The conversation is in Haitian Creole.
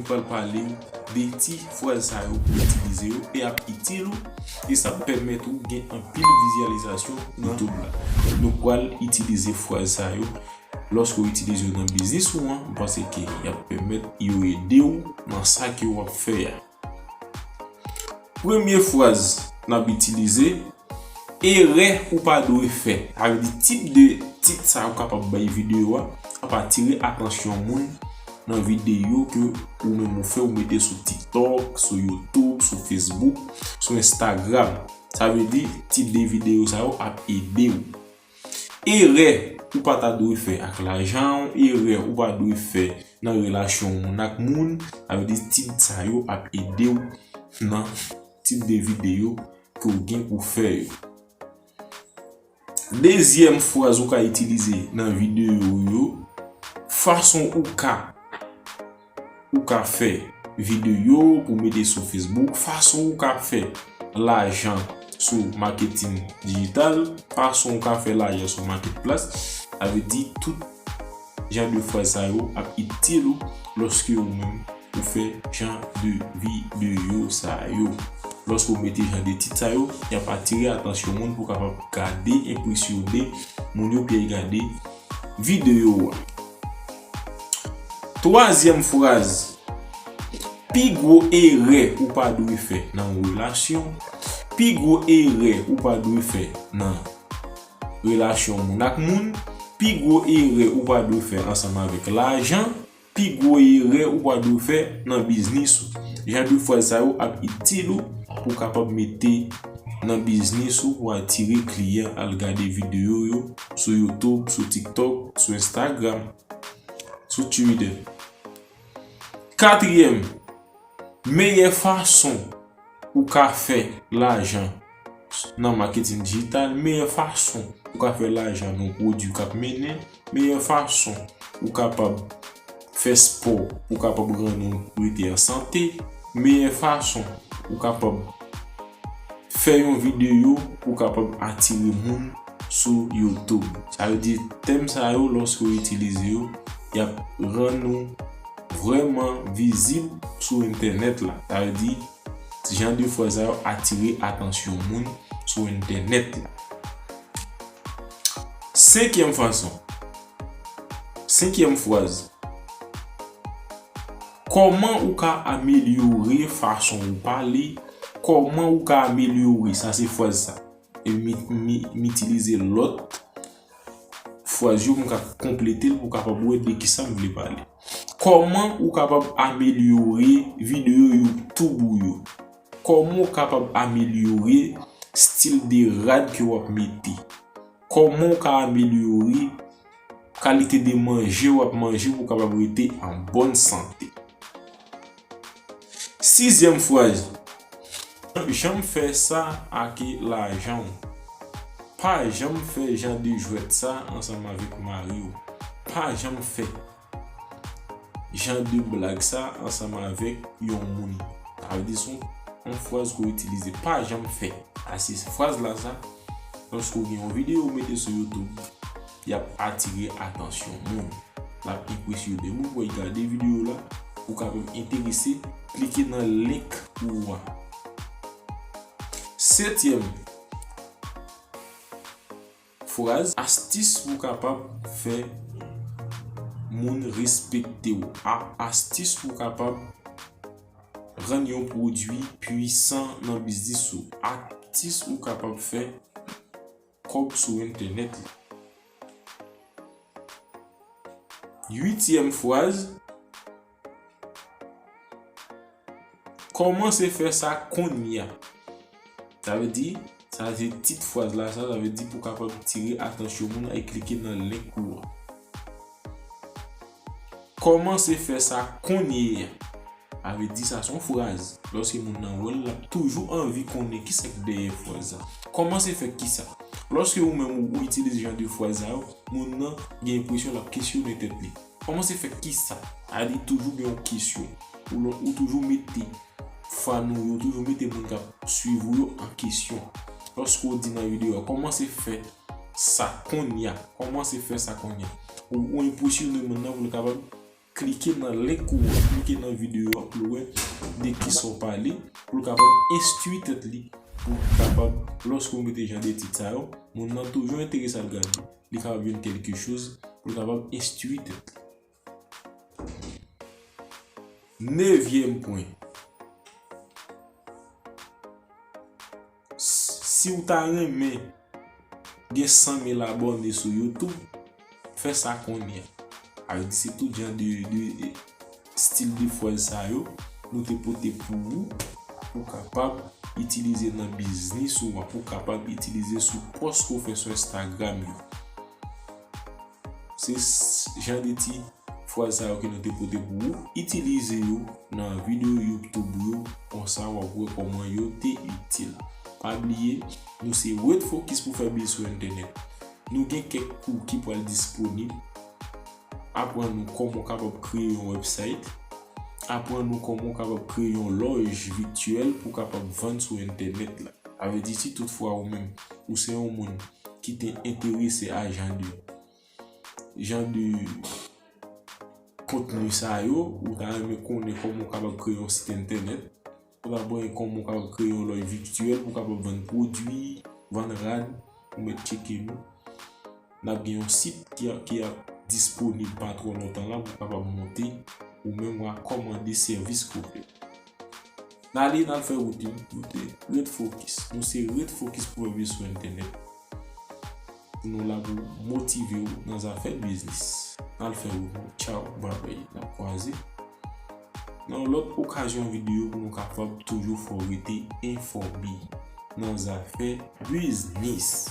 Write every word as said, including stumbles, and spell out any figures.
pral pale w de ti fraz sa yo pou itilize yo e ap itil ou, e sa ap pèmèt ou gen anpil vizyalizasyon nan YouTube la. Nou pral itilize fraz sa yo lòske w itilize yo nan biznis ou an, m panse ke y ap pèmèt yo ede w nan sa ke w ap fè a. Premye fraz n ap itilize, erè ou pa dwe fè. Sa vle di tip de tit sa ou kapab bay videyo a, ap atire atansyon moun nan videyo ke ou menm ou fè, ou mete sou TikTok, sou YouTube, sou Facebook, sou Instagram. Sa vle di tit de videyo sa yo ap ede w. Erè ou pa ta dwe fè ak lajan w, erè ou pa dwe fè nan relasyon w moun ak moun, sa vle di tit sa yo ap ede w nan tit de videyo ke w gen pou fè yo. Dezyèm fraz ou ka itilize nan videyo yo, fason ou ka ou ka fè videyo pou mete sou Facebook, fason ou ka fè lajan sou maketin dijital, fason ou ka fè lajan sou marketplace. Sa vle di tout jan de fraz sa yo ap itil ou lòske ou menm ou fè jan de videyo sa yo. Lòske ou mete jan de tit sa yo, y ap atire atansyon moun pou kapab gade, enpresyone moun yo, pi gade videyo a. Twazyèm fraz, pi gwo erè ou pa dwe fè nan yon relasyon, pi gwo erè ou pa dwe fè nan relasyon moun ak moun, pi gwo erè ou pa dwe fè ansanm avèk lajan, pi gwo erè ou pa dwe fè nan biznis ou. Jan de fraz sa yo ap itil ou pou kapab mete nan biznis ou pou atire kliyan al gade videyo yo sou YouTube, sou TikTok, sou Instagram, sou Twitter. Katriyèm, meyè fason ou ka fè lajan nan maketin dijital, meyè fason ou ka fè lajan nan yon pwodui k ap mennen, meyè fason ou kapab fè spò pou kapab rann ou rete an sante, meyè fason ou kapab fè yon videyo pou kapab atire moun sou YouTube. Sa vle di tèm sa yo, lòske w itilize yo, y ap rann ou vrèman vizib sou entènèt la. Sa vle di jan de fraz sa yo atire atansyon moun sou entènèt la. Senkyèm fason, senkyèm fraz, kòman ou ka amelyore fason ou pale? Kòman ou ka amelyore? Sa se fraz sa. E mi, mi, mi itilize lòt fraz yo pou m ka konplete l pou w kapab wè de kisa m vle pale. Kòman ou kapab amelyore videyo YouTube ou yo? Kòman ou kapab amelyore stil de rad ke w ap mete? Kòman ou ka amelyore kalite de manje w ap manje pou w kapab rete an bòn sante? Sizyèm fraz, janm fè sa ak lajan w. Pa janm fè jan de jwèt sa ansanm avèk mari w. Pa janm fè jan de blag sa ansanm avèk yon moun. Sa vle di se yon, yon fraz ke w itilize. Pa janm fè. A se fraz la sa, lòske w gen yon videyo ou mete sou YouTube, y ap atire atansyon moun. L ap enpresyone moun pou y gade videyo la, ou kapab enterese, klike nan link ou a. Setyèm fraz, astis pou kapab fè moun respekte w. A, astis pou kapab rann yon pwodui pwisan nan biznis ou. Astis ou kapab fè kòb sou entènèt la. Uityèm fraz, kòmanse fè sa kounye a. Sa vle di, sa se tit fraz la, sa, sa vle di pou kapab tire atansyon moun al klike nan link ou a. Kòmanse fè sa kounye a. Sa vle di sa se yon fraz. Lòske moun nan wè l, l ap toujou anvi konnen kisa k dèyè fraz la. Kòmanse fè kisa? Lòske ou menm ou, ou itilize jan de fraz sa yo, moun nan gen enpresyon l ap kesyone tèt li. Kòmanse fè kisa? Sa vle di toujou gen yon kesyon. Ou, ou toujou mete fan ou yo, toujou mete moun k ap swiv ou yo an kesyon. Lòske w di nan videyo a, kòmanse fè sa kounye a, kòmanse fè sa kounye a. Ou, ou enpresyone moun nan pou l kapab klike nan link ou an, klike nan videyo a pou l wè de kisa w pale, pou l kapab enstwi tèt li, pou l kapab, lòske w mete jan de tit sa yo, moun nan toujou enterese al gade. Li kapab jwenn kèlke choz pou l kapab enstwi tèt li. Nevyèm pwen. Si w ta renmen gen san mil abòne sou YouTube, fè sa kounye a. Sa vle di se tout jan de, de, de stil de fraz sa yo nou te pote pou ou, pou kapab itilize nan biznis ou an, pou kapab itilize sou pòs ke w fè sou Instagram yo. Se jan de ti fraz sa yo ke nou te pote pou ou. Itilize yo nan videyo YouTube yo, konsa w ap wè kòman yo te itil. Pa bliye, nou se Red Focus pou fè biz sou entènèt. Nou gen kèk kou ki pral disponib. Aprann nou kòman w kapab kreye yon website. Aprann nou kòman w kapab kreye yon lòj vityèl pou w kapab vann sou entènèt la. Sa vle di si toutfwa ou menm, ou se yon moun ki te enterese a jan de, jan de kontni sa yo, ou ta renmen konnen kòman w kapab kreye yon sit entènèt, ou ta renmen konnen kòman w kapab kreye yon lòj vityèl pou w kapab vann pwodui, vann rad, ou mèt tcheke nou. N ap gen yon sit ki, ki ap disponib pa twò lontan la pou w kapab monte, ou menm w a kòmande sèvis ke w vle. N ale, n al fè wout nou, nou te Red Focus. Nou se Red Focus pou fè biz sou entènèt. Pou nou la pou motive w nan zafè biznis. N al fè wout nou. Tchaw, babay, n ap kwaze nan yon lòt okazyon videyo pou nou kapab toujou fè w rete enfòme nan zafè biznis.